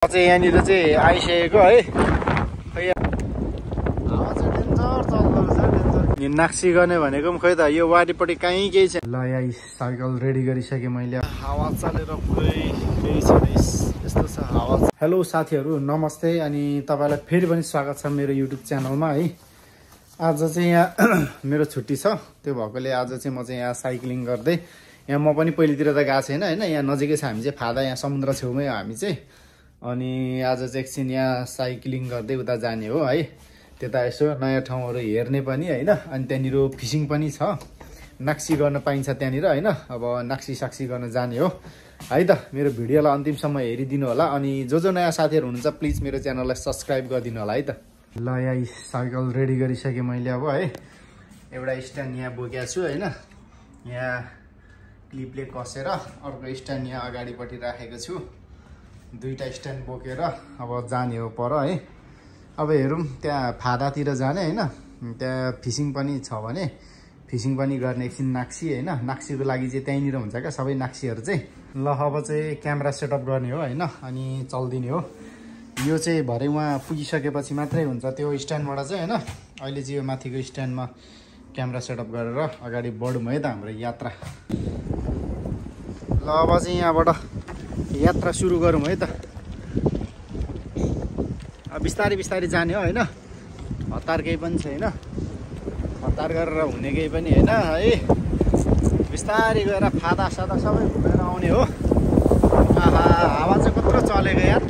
चाहिँ यहाँनिर चाहिँ आइसकेको है। हावा चाहिँ डेन्जर चल्दो रहेछ, डेन्जर। नाक्सी गर्ने भनेको पनि खोइ त यो वारीपट्टि कहीँ केही छैन। ल यहाँ साइकल रेडी गरिसकेँ मैले। हावा चलेर पुरै केही छैन, यस्तो छ हावा। हेलो साथीहरू, नमस्ते अनि तपाईँलाई फेरि पनि स्वागत छ मेरो युट्युब च्यानलमा है। आज चाहिँ यहाँ मेरो छुट्टी छ, त्यो भएकोले आज चाहिँ म चाहिँ यहाँ साइक्लिङ गर्दै, यहाँ म पनि पहिलेतिर त गएको छैन होइन, यहाँ नजिकै छ। हामी चाहिँ फादा यहाँ समुद्र छेउमै हो हामी चाहिँ। अनि आज चाहिँ एकछिन यहाँ साइक्लिङ गर्दै उता जाने हो है। त्यता यसो नयाँ ठाउँहरू हेर्ने पनि होइन। अनि त्यहाँनिर फिसिङ पनि छ, नाक्सी गर्न पाइन्छ त्यहाँनिर होइन। अब नाक्सी साक्सी गर्न जाने हो है त। मेरो भिडियोलाई अन्तिमसम्म हेरिदिनु होला। अनि जो नयाँ साथीहरू हुनुहुन्छ प्लिज मेरो च्यानललाई सब्सक्राइब गरिदिनु होला है त। ल यहाँ साइकल रेडी गरिसकेँ मैले अब है। एउटा स्ट्यान्ड यहाँ बोकेको छु होइन, यहाँ क्लिपले कसेर अर्को स्ट्यान्ड यहाँ अगाडिपट्टि राखेको छु। दुईटा स्ट्यान्ड बोकेर अब जाने हो पर है। अब हेरौँ त्यहाँ फादातिर जाने होइन, त्यहाँ फिसिङ पनि छ भने फिसिङ पनि गर्ने एकछिन नाक्सी होइन। नाक्सीको लागि चाहिँ त्यहीँनिर हुन्छ क्या सबै नाक्सीहरू चाहिँ। ल अब चाहिँ क्यामेरा सेटअप गर्ने हो होइन, अनि चल्दिने हो। यो चाहिँ भरे उहाँ पुगिसकेपछि मात्रै हुन्छ त्यो स्ट्यान्डबाट चाहिँ होइन। अहिले चाहिँ यो माथिको स्ट्यान्डमा क्यामेरा सेटअप गरेर अगाडि बढौँ है त हाम्रो यात्रा। ल अब चाहिँ यहाँबाट यात्रा सुरु गरौँ है त। अब बिस्तारै बिस्तारै जाने हो होइन, हतार केही पनि छैन, हतार गरेर हुने केही पनि होइन है। बिस्तारै गएर फादा सादा सबै घुमेर आउने हो। आहा हावा चाहिँ कत्रो चलेको यार।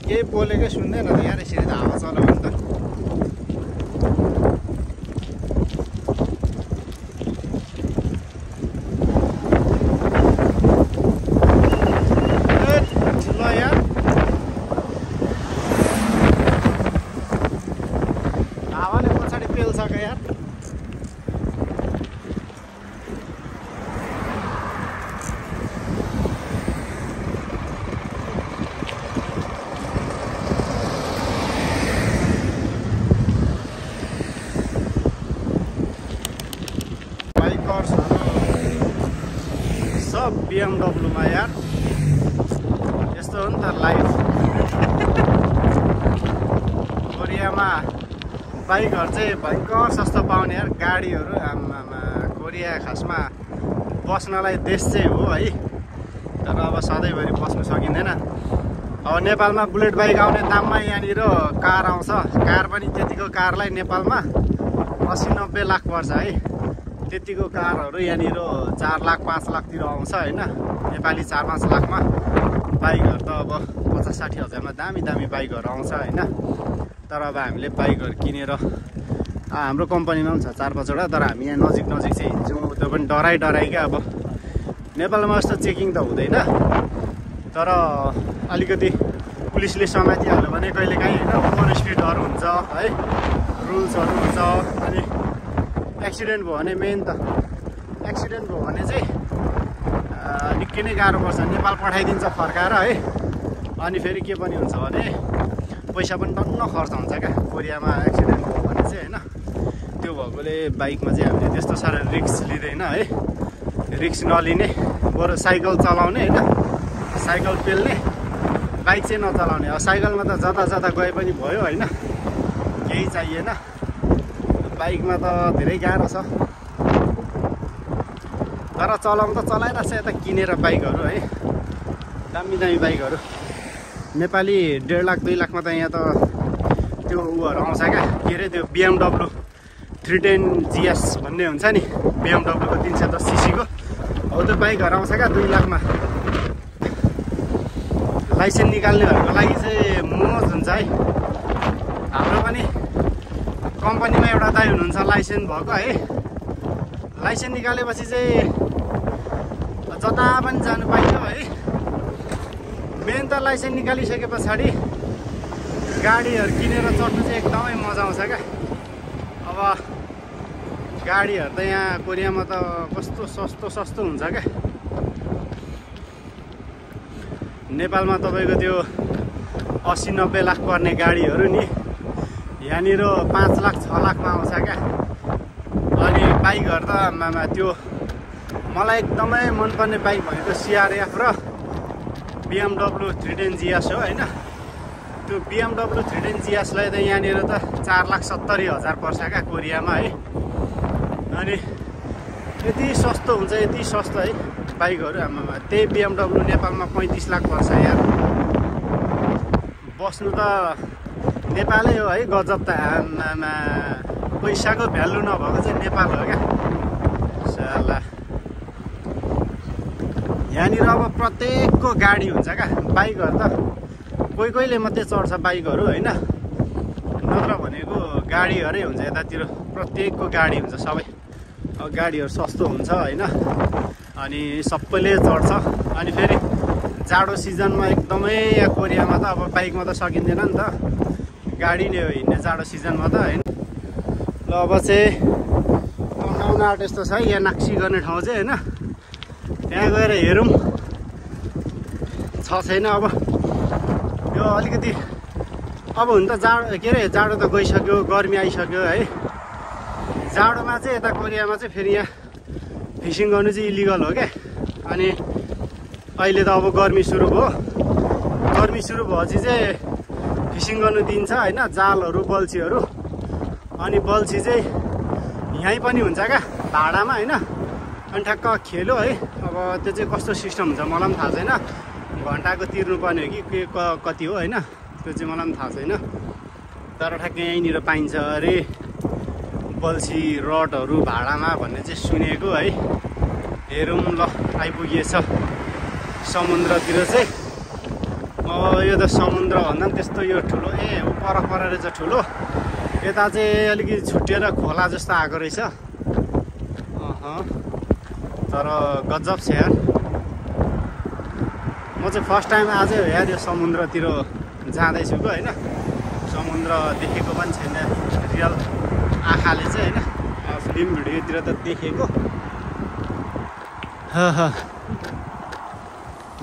केही बोलेकै सुन्दैन त यार, यसरी त हावा चल्यो भने त। ल यार हावाले पछाडि पेल्छ क्या यार। सब BMW मा यार, यस्तो हो नि त लाइफ। कोरियामा बाइकहरू चाहिँ भयङ्कर सस्तो पाउने यार, गाडीहरू आमामा। कोरिया खासमा बस्नलाई देश चाहिँ हो है, तर अब सधैँभरि बस्नु सकिँदैन। अब नेपालमा बुलेट बाइक आउने दाममा यहाँनिर कार आउँछ। कार पनि त्यतिको कारलाई नेपालमा 80-90 लाख पर्छ है। त्यतिको कारहरू यहाँनिर 4 लाख 5 लाखतिर आउँछ होइन। नेपाली 4-5 लाखमा बाइकहरू त अब 50-60 हजारमा दामी दामी बाइकहरू आउँछ होइन। तर अब हामीले बाइकहरू किनेर हाम्रो कम्पनीमा पनि छ 4-5वटा, तर हामी यहाँ नजिक नजिक चाहिँ हिँड्छौँ। त्यो पनि डराइ क्या। अब नेपालमा जस्तो चेकिङ त हुँदैन, तर अलिकति पुलिसले समातिहाल्यो भने कहिलेकाहीँ होइन ओभर स्पिडहरू हुन्छ है, रुल्सहरू हुन्छ। अनि एक्सिडेन्ट भयो भने मेन त एक्सिडेन्ट भयो भने चाहिँ निकै नै गाह्रो पर्छ। नेपाल पठाइदिन्छ फर्काएर है। अनि फेरि के पनि हुन्छ भने पैसा पनि टन्न खर्च हुन्छ क्या कोरियामा एक्सिडेन्ट भयो भने चाहिँ होइन। त्यो भएकोले बाइकमा चाहिँ हामीले त्यस्तो साह्रो रिस्क लिँदैन है। रिस्क नलिने, बरु साइकल चलाउने होइन, साइकल पेल्ने, बाइक चाहिँ नचलाउने। अब साइकलमा त जता जता गए पनि भयो होइन, केही चाहिएन। बाइकमा त धेरै गाह्रो छ, तर चलाउनु त चलाइरहेको छ यता किनेर बाइकहरू है। दामी दामी बाइकहरू नेपाली 1.5 लाख 2 लाखमा त यहाँ त त्यो उहरू आउँछ क्या, के अरे त्यो BMW 310 GS भन्ने हुन्छ नि, BMW को 310cc को हो त्यो बाइकहरू आउँछ क्या 2 लाखमा। लाइसेन्स निकाल्नेहरूको लागि चाहिँ मोज हुन्छ है। हाम्रो पनि कम्पनीमा एउटा दाइ हुनुहुन्छ लाइसेन्स भएको है। लाइसेन्स निकालेपछि चाहिँ जता पनि जानु पाइन्छ है। मेन त लाइसेन्स निकालिसके पछाडि गाडीहरू किनेर चढ्नु चाहिँ एकदमै मजा आउँछ क्या। अब गाडीहरू त यहाँ कोरियामा त कस्तो सस्तो हुन्छ क्या। नेपालमा तपाईको त्यो 80-90 लाख पर्ने गाडीहरू नि यहाँनिर 5 लाख 6 लाखमा आउँछ क्या। अनि बाइकहरू त आमामा त्यो मलाई एकदमै मनपर्ने बाइक भनेको CRF र BMW 310 GS हो होइन। त्यो BMW 310 GS लाई त यहाँनिर त 4,70,000 पर्छ क्या कोरियामा है। अनि यति सस्तो हुन्छ, यति सस्तो है बाइकहरू आमामा। त्यही BMW नेपालमा 35 लाख पर्छ यार। बस्नु त नेपालै हो है, गजब त आमामा। पैसाको भ्यालु नभएको चाहिँ नेपाल हो क्या साला। यहाँनिर अब प्रत्येकको गाडी हुन्छ क्या। बाइकहरू त कोही कोहीले मात्रै चढ्छ बाइकहरू होइन, नत्र भनेको गाडीहरू हुन्छ यतातिर। प्रत्येकको गाडी हुन्छ सबै। अब गाडीहरू सस्तो हुन्छ होइन, अनि सबैले चढ्छ। अनि फेरि जाडो सिजनमा एकदमै यहाँ कोरियामा त अब बाइकमा त सकिँदैन नि त, गाडी नै हो हिँड्ने जाडो सिजनमा त होइन। ल अब चाहिँ आउन आँट यस्तो छ यहाँ नाक्सी गर्ने ठाउँ चाहिँ होइन। त्यहाँ गएर हेरौँ छ छैन। अब यो अलिकति अब हुन त जाडो के अरे जाडो त गइसक्यो, गर्मी आइसक्यो है। जाडोमा चाहिँ यता कोरियामा चाहिँ फेरि यहाँ फिसिङ गर्नु चाहिँ इलिगल हो क्या। अनि अहिले त अब गर्मी सुरु भयो, गर्मी सुरु भएपछि चाहिँ फिसिङ गर्नु दिन्छ होइन, जालहरू बल्छीहरू। अनि बल्छी चाहिँ यहीँ पनि हुन्छ क्या भाडामा होइन। अनि ठ्याक्क खेल्यो है। अब त्यो चाहिँ कस्तो सिस्टम हुन्छ मलाई पनि थाहा छैन, घन्टाको तिर्नुपर्ने हो कि के कति हो होइन, त्यो चाहिँ मलाई पनि थाहा छैन। तर ठ्याक्कै यहीँनिर पाइन्छ अरे बल्छी रडहरू भाडामा भन्ने चाहिँ सुनेको है। हेरौँ ल आइपुगेछ समुद्रतिर चाहिँ। अब यो त समुद्र भन्दा पनि त्यस्तो यो ठुलो पर रहेछ ठुलो। यता चाहिँ अलिकति छुट्टिएर खोला जस्तो आएको रहेछ। तर गजब छ यार। म चाहिँ फर्स्ट टाइम आजै हो यार यो समुद्रतिर जाँदैछु कि होइन। समुद्र देखेको पनि छैन रियल आँखाले चाहिँ होइन, फिल्म भिडियोतिर त देखेको।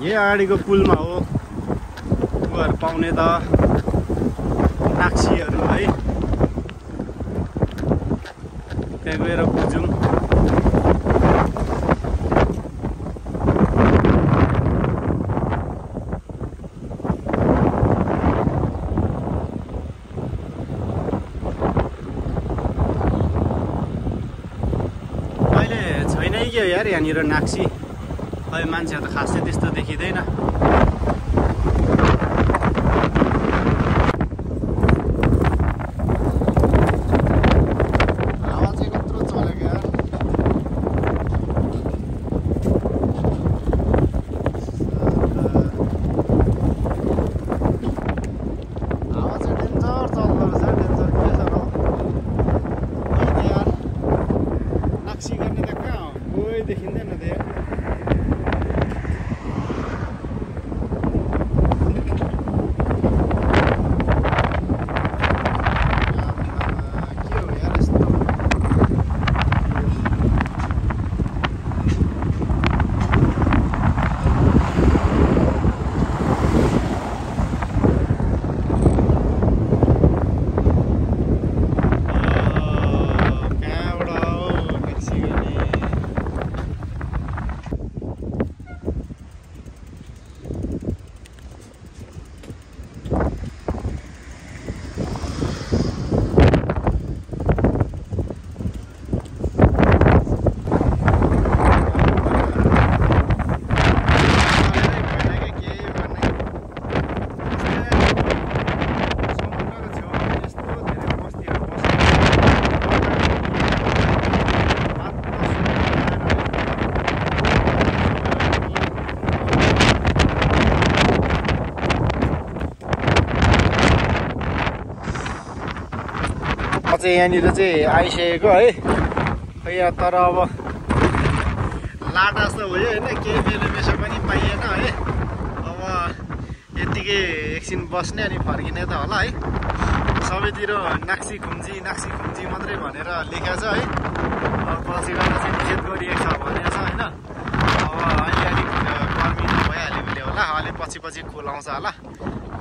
यही अगाडिको पुलमा हो उहरू पाउने त नाक्सीहरू है। त्यहाँ गएर बुझौँ। अहिले छैन कि यार यहाँनिर नाक्सी। खै मान्छेहरू त खासै त्यस्तो देखिँदैन। चाहिँ यहाँनिर चाहिँ आइसकेको है। खै तर अब लाटा जस्तो भयो होइन, केही बेलुबेसो पनि पाइएन है। अब यतिकै एकछिन बस्ने अनि फर्किने त होला है। सबैतिर नाक्सी खुम्ची मात्रै भनेर लेखेको छ है। अब पछिबाट चाहिँ निषेध गरिएको छ भनेको छ होइन। अब अहिले अलिक गर्मी भइहाल्यो भने होला, अलि पछि खोलाउँछ होला।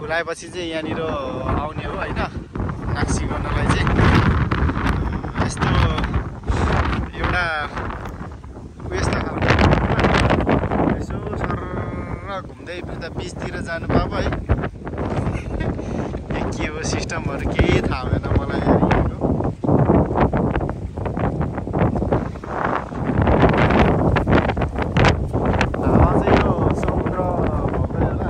खुलाएपछि चाहिँ यहाँनिर आउने हो हैन नाक्सी गर्नलाई चाहिँ यस्तो एउटा यस्तो खालको यसो सर घुम्दै फिर्दा बिचतिर जानु पाएको है के हो सिस्टमहरु केही थाहा भएन मलाई यहाँको हावा चाहिँ यो समुद्र भएकोले होला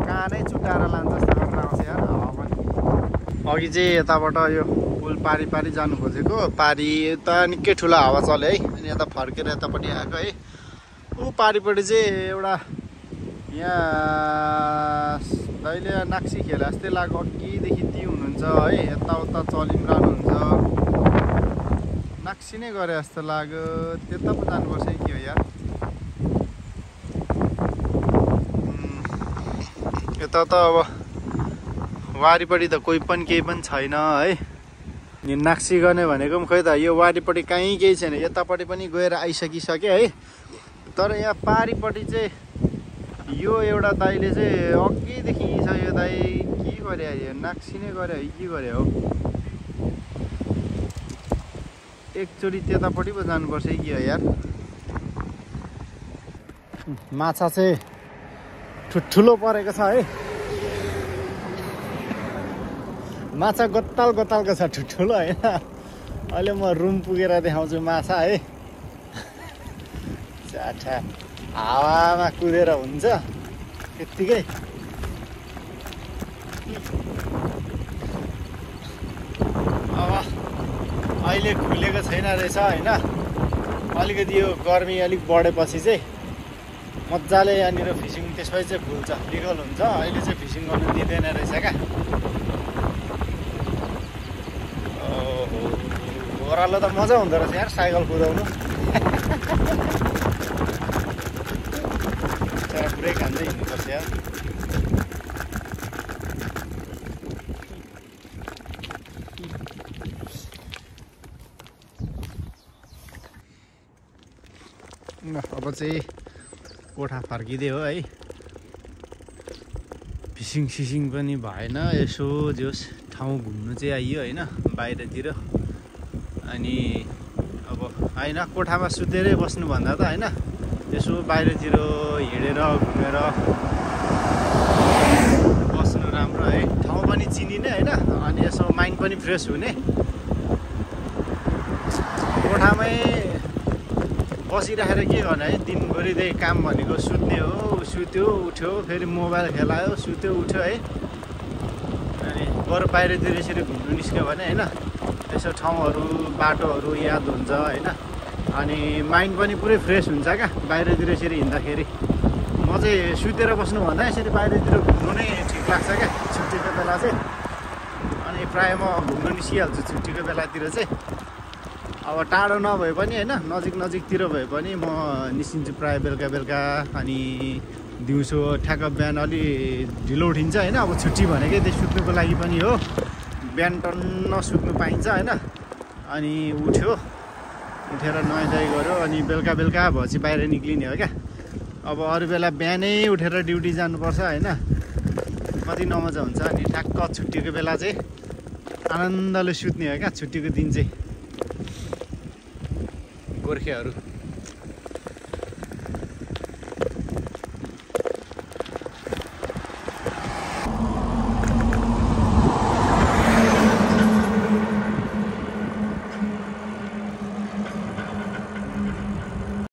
कहाँ नै चुटाएर लान्छ जस्तो गरेर आउँछ यार हावा पनि अघि चाहिँ यताबाट यो पुल पारी पारी जानु खोजेको पारी त निकै ठुलो हावा चल्यो है अनि यता फर्केर यतापट्टि आएको है ऊ पारिपट्टि चाहिँ एउटा यहाँ दाइले नाक्सी खेला जस्तै लाग्यो अघिदेखि ती हुनुहुन्छ है यताउता चलिरहनुहुन्छ नाक्सी नै गरे जस्तो लाग्यो त्यता पो जानुपर्छ है के हो यार यता त अब वारिपट्टि त कोही पनि केही पनि छैन है नाक्सी गर्ने भनेको पनि खोइ त यो वारिपट्टि कहीँ केही छैन यतापट्टि पनि गएर आइसकिसक्यो है तर यहाँ पारिपट्टि चाहिँ यो एउटा दाइले चाहिँ अघिदेखि छ यो दाइ के गरे यो नाक्सी नै गरे है के गरे हो एकचोटि त्यतापट्टि पो जानुपर्छ है के हो यार माछा चाहिँ ठुलो परेको छ है माछा गत्ताल गत्तालको छ ठुलो होइन अहिले म रुम पुगेर देखाउँछु माछा है चाठा हावामा कुदेर हुन्छ त्यत्तिकै अब अहिले खुलेको छैन रहेछ होइन अलिकति यो गर्मी अलिक बढेपछि चाहिँ मजाले यहाँनिर फिसिङ त्यसपछि चाहिँ खुल्छ लिगल हुन्छ अहिले चाहिँ फिसिङ गर्नु दिँदैन रहेछ क्या ओह्रालो त मजा हुँदो रहेछ यार साइकल कुदाउनु ब्रेक हान्दै हिँड्नुपर्छ यार अब चाहिँ कोठा फर्किँदै हो है फिसिङ सिसिङ पनि भएन यसो जोस् ठाउँ घुम्नु चाहिँ आइयो होइन बाहिरतिर अनि अब होइन कोठामा सुतेरै बस्नुभन्दा त होइन यसो बाहिरतिर हिँडेर घुमेर बस्नु राम्रो है ठाउँ पनि चिनिने होइन अनि यसो माइन्ड पनि फ्रेस हुने कोठामै बसिराखेर के गर्ने है दिनभरिदेखि काम भनेको सुत्ने हो सुत्यो उठ्यो फेरि मोबाइल खेलायो सुत्यो उठ्यो है अनि बरु बाहिरतिर यसरी घुम्नु निस्क्यो भने होइन यसो ठाउँहरू बाटोहरू याद हुन्छ होइन अनि माइन्ड पनि पुरै फ्रेस हुन्छ क्या बाहिरतिर यसरी हिँड्दाखेरि म चाहिँ सुतेर बस्नुभन्दा यसरी बाहिरतिर घुम्नु नै ठिक लाग्छ क्या छुट्टीको बेला चाहिँ अनि प्रायः म घुम्नु निस्किहाल्छु छुट्टीको बेलातिर चाहिँ अब टाढो नभए पनि होइन नजिकतिर भए पनि म निस्किन्छु प्रायः बेलुका बेलुका अनि दिउँसो ठ्याक्क बिहान अलि ढिलो उठिन्छ होइन अब छुट्टी भनेकै त्यो सुत्नुको लागि पनि हो बिहान टन्न सुत्नु पाइन्छ होइन अनि उठेर नुहाइधुवाइ गऱ्यो अनि बेलुका बेलुका भएपछि बाहिर निक्लिने हो क्या अब अरू बेला बिहानै उठेर ड्युटी जानुपर्छ होइन कति नमजा हुन्छ अनि ठ्याक्क छुट्टीको बेला चाहिँ आनन्दले सुत्ने हो क्या छुट्टीको दिन चाहिँ गोर्खेहरू